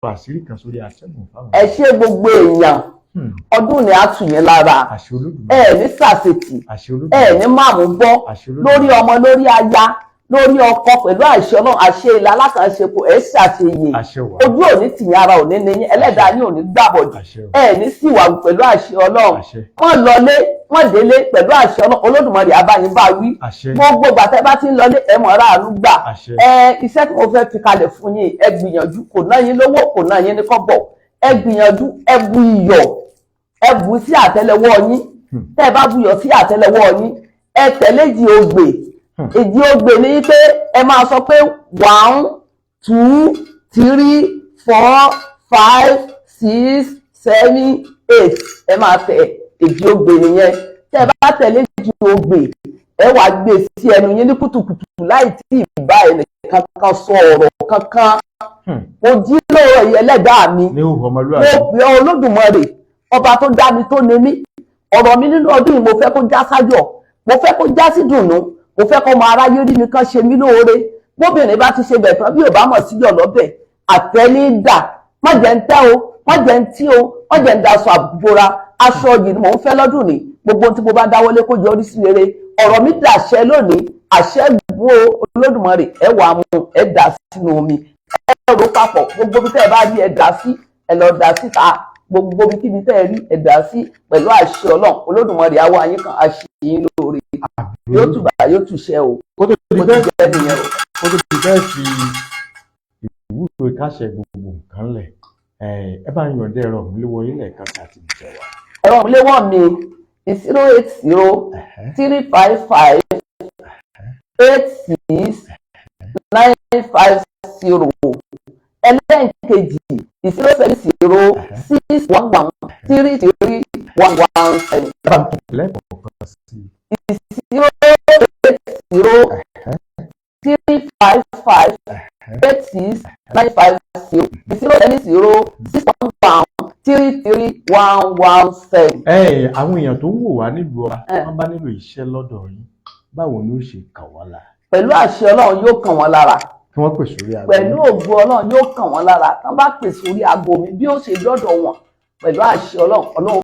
Àṣírí kan sórí atẹ́gùn fáwọn. Ẹ ṣé, gbogbo èèyàn. Ọdún ni a tù yín lára. Àṣẹ Olódùmarè. Ẹ ní sàṣetì. Àṣẹ Ẹ Olódùmarè. ní màmú gbọ́. Àṣẹ Olódùmarè. Lórí ọmọ, lórí aya, lórí ọkọ, pẹ̀lú àṣẹ Ọlọ́run, àṣẹ ilẹ̀ alákànṣepọ̀, ẹ ṣàṣeyè. Àṣẹ wà. Ojú òní tìyín, ara òní ní yín, ẹlẹ́dàá yín òní gbàbọ̀dì. Àṣẹ o. Ẹ ní síwàwù pẹ̀lú àṣẹ Ọlọ́run. Àṣẹ. Wọ́n lọlé, wọ́n délé, pẹ̀lú àṣẹ Ọlọ́run, Olódùmarè abáyín bá wí. Àṣẹ. Gbogbo ìgbà tẹ́ bá ti ń lọlé, ẹ mọ̀ ráàánú gbà. Àṣẹ. Ẹ iṣẹ́ tí mo fẹ́ fi kalẹ̀ fún yín, ẹ gbìyànjú, kò ná yín lówó, kò ná yín ní kọ́bọ̀. Ẹ gbìyànjú, ẹ bu iyọ̀, ẹ bù sí àtẹ́lẹwọ́ yín. Tẹ́ ẹ bá bu iyọ̀ sí àtẹ́lẹwọ́ yín, ẹ tẹ̀lé èjì ogbè. Èjì ogbè ni pé ẹ máa sọ pé one, two, three, four, five, six, seven, eight. Ẹ máa tẹ èjì ogbè nìyẹn. Tẹ́ ẹ bá tẹ̀lé èjì ogbè, ẹ wàá gbé sí ẹnu yín ní kùtùkùtù láì tí ì bá ẹnì kankan sọ ọ̀rọ̀ kankan. Mo jí lóòrọ̀ yìí, ẹlẹ́dàá mi, Ní òhò mo ọmọlúwàbí. pè ọ́, Olódùmarè, ọba tó dá mi, tó ní mí. Ọ̀rọ̀ mi nínú ọdún yìí, mo fẹ́ kó já sáyọ̀, mo fẹ́ kó já sí dùnnú, mo fẹ́ kó ọmọ aráyé rí mi kán ṣe mí lóore. Bóbìnrin bá ti ṣe bẹ̀ tán, bí ò bá mọ̀ síyọ̀ lọ́bẹ̀, àtẹ́ní dà. Má jẹ́ ń tẹ́ o, má jẹ́ ń tí o, má jẹ́ ń daṣọ àbúrò. Aṣọ yìí ni mò ń fẹ́ lọ́dún ní. Gbogbo ohun tí mo bá dáwọ́lé, kó yọrí sí rere. Ọ̀rọ̀ mi dàṣẹ lónìí, àṣẹ gún o. Olódùmarè, ẹ wà mú, ẹ dà sínú omi, ẹ rò papọ̀. Gbogbo bí tẹ́ ẹ bá rí, ẹ dà sí, ẹ lọ dà síta. Gbogbo bí kíbi tẹ́ ẹ rí, ẹ dà sí. Pẹ̀lú àṣẹ Ọlọ́run, Olódùmarè á wá yín kan, àṣẹ yín lóore, yóò tùbà, yóò túṣẹ o. Kó tó di Bó ti bẹ́ẹ̀ jẹ́ nìyẹn o. Kó tó di bẹ́ẹ̀, fi ìwúlò káṣẹ gbogbo nǹkan lẹ̀, ẹ bá ń yọ̀ǹda ẹ̀rọ mi léwọ́ ilẹ̀ kan sí àti ìjẹ wa. Ẹ̀rọ ìléwọ́ mi, 080 355 86 950. Ẹlẹ́ǹkejì, 070 611 33 117. Ẹ bá ń tún lẹ́ẹ̀kọ̀ọ̀kan sí i. 080 355 86 950, 070 611 33 117. Ẹ àwọn èèyàn tó ń wò wá nílùú ọba, wọ́n bá nílò iṣẹ́ lọ́dọ̀ yín, báwo ni ó ṣe kàn wọ́n lára? Pẹ̀lú àṣẹ Ọlọ́run, yóò kàn wọ́n lára. Kí wọ́n pè sórí aago? Pẹ̀lú ògo Ọlọ́run, yóò kàn wọ́n lára. Tán bá pè sórí aago mi, bí ó ṣe dọ́dọ̀ wọn, pẹ̀lú àṣẹ Ọlọ́run, Ọlọ́run